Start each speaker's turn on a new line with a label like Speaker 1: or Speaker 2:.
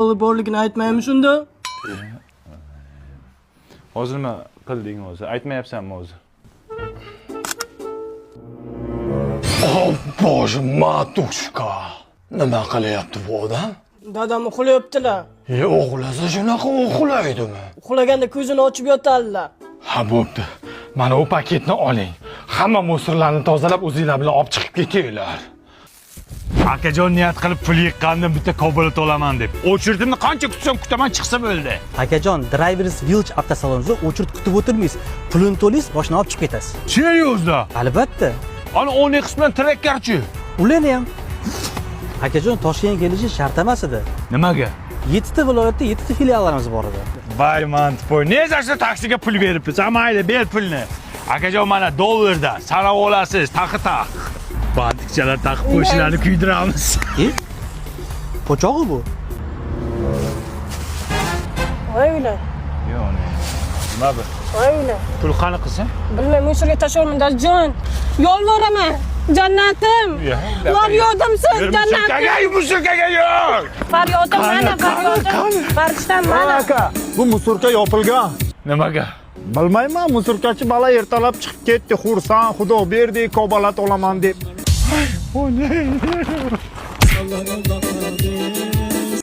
Speaker 1: Borligini aytmaymiz unda.
Speaker 2: Hozir nima qilding o'zi? Aytmayapsanmi o'zi?
Speaker 3: O, боже, матушка. Nima qilyapti bu odam?
Speaker 1: Dadam uxlayaptilar.
Speaker 3: E, uxlasa shunaqa uxlaydimi?
Speaker 1: Uxlaganda ko'zini ochib yotadilar.
Speaker 3: Ha, bo'pti. Mana u paketni oling. Hamma мусор larni tozalab o'zinglar bilan olib chiqib ketinglar.
Speaker 2: Akajon, niyat qilib pul yiqqandim, bitta Cobalt olaman deb. Очередь imni qancha kutsam kutaman, chiqsa bo'ldi.
Speaker 4: Akajon, Drivers Village avtosalonida очередь kutib o'tirmaysiz. Pulini to'laysiz, boshini olib chiqib ketasiz.
Speaker 2: Серьезно?
Speaker 4: Albatta.
Speaker 2: Ana Onix bilan Trackerchi.
Speaker 4: Ularni ham. Akajon, Toshkentga kelishi shart emas edi.
Speaker 2: Nimaga?
Speaker 4: 7 ta viloyatda 7 ta filiallarimiz bor edi.
Speaker 2: Voy mantpoy. Ne за что taksiga pul beribmiz? Ha, mayli, ber pulni. Akajon, mana dollarda sanab olasiz, taqi taq. Bantikchalar taqib qo'shilarni kuydiramiz.
Speaker 4: E? Pochog'i bu.
Speaker 1: Voy ular.
Speaker 2: Yo'q, nima bu?
Speaker 1: Voy ular.
Speaker 2: Pul qani qilsin?
Speaker 1: Bilmayman, мусор ga tashlayman, dadajon. Yolvoraman. Jannatim. Faryodimsiz, jannatim.
Speaker 2: Musurkaga, musurkaga yo'q.
Speaker 1: Faryodim mana, faryodim. Farishtam mana.
Speaker 5: Aka, bu мусорка yopilgan.
Speaker 2: Nimaga?
Speaker 5: Bilmayman, мусорка chi bola ertalab chiqib ketdi, xursand, xudo berdi, Cobalt olaman deb.
Speaker 2: O ne?